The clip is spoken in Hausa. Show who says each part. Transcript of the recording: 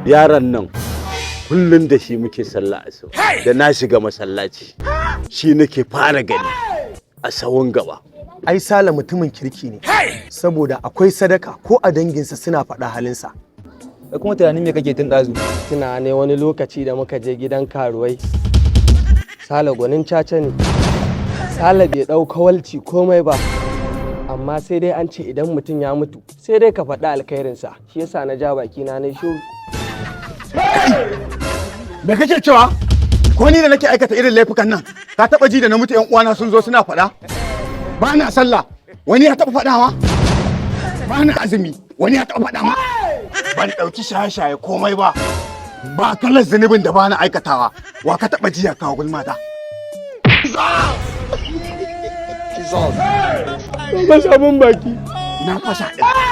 Speaker 1: Yaron nan kullum da shi muke sallah asuba. Da na shiga masallaci, shi nake fara gani a sahun gaba.
Speaker 2: Ai Sale mutumin kirki ne, saboda akwai sadaka, ko a danginsa suna faɗa halinsa.
Speaker 3: Kai kuma, tunanin me kake tun ɗazu?
Speaker 4: Tuna ne wani lokaci da muka je gidan karuwai. Sale gwanin caca ne. Sale bai ɗau kawalci komai ba, amma sai dai an ce idan mutum ya mutu sai dai ka faɗi alkhairinsa, shi yasa na ja baki na na shiru.
Speaker 5: Me kake cewa? Ko ni da nake aikata irin laifukan nan, ka taba ji da na mutu yan uwana sun zo suna faɗa? Ba na sallah, wani ya taba faɗawa? Ba na azumi, wani ya taba faɗa ma? Ban ɗauki shaye-shaye komai ba. Ba kalar zunubin da ba na aikatawa. Wa ka taba ji ya kawo gulmata?
Speaker 4: Ba sabon baki.
Speaker 5: Na fasa ɗin.